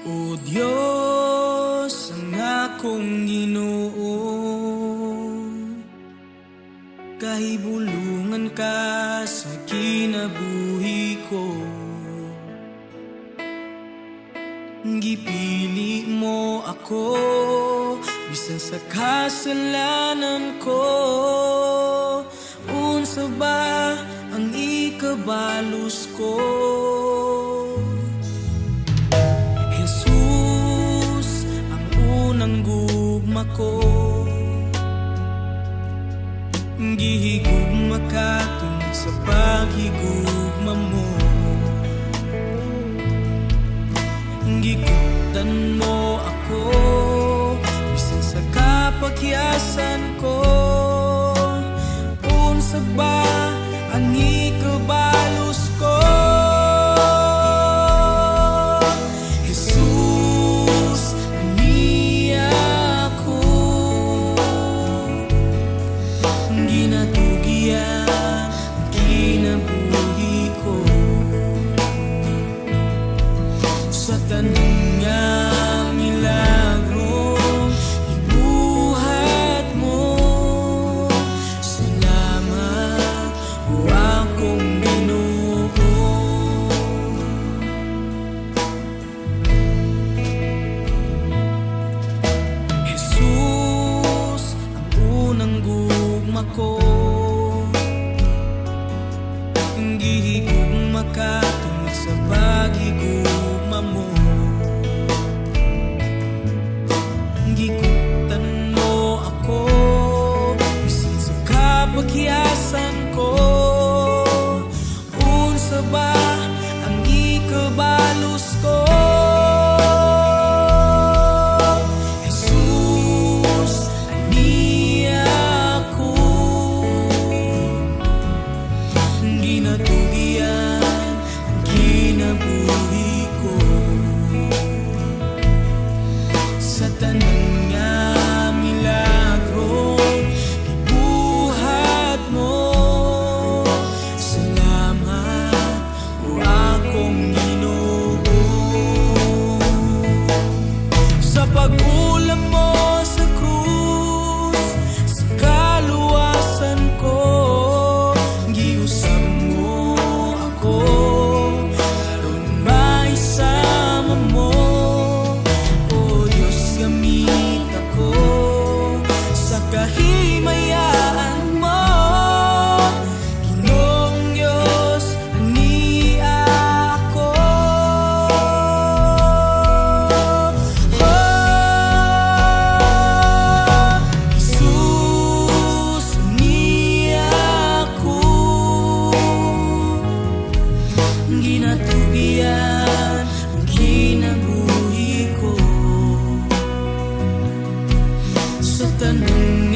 O Diyos, ang akong Ginoo, kahibulungan ka sa kinabuhi ko. Gipili mo ako bisan sa kasalanan ko. Unsa ba ang ikabalos ko? Jesus, ang unang gugma ko. Gihigugma ka tungod sa paghigugma mo. Gikutan mo ako bisan sa kapakyasan ko. Unsa ba ang ikabalos ko? Jesus, niya ako. Ginatugian ang kinabuhi ko. Sa tanan nga milagro gibuhat mo, salamat, o akong Ginoo. Jesus, ang unang gugma ko. Gihigugma ka tungod sa paghigugma mo. Gikutan mo ako bisan sa kapakyasan ko. Unsa ba ang ikabalos ko? Jesus, aniya ako. Ginatugian ang kinabuhi ko. Sa tanan nga milagro gibuhat mo, salamat, o akong Ginoo. Sa pag-ulam mo sa krus, sa kaluwasan ko, giusab mo ako aron maisama mo. O Diyos, gamit ako sa kahimayaan mo. Ginoong Diyos, ania ako. Oh, Jesus, ania ako. Ginatugian ang kinabuhi ko. Sa tanan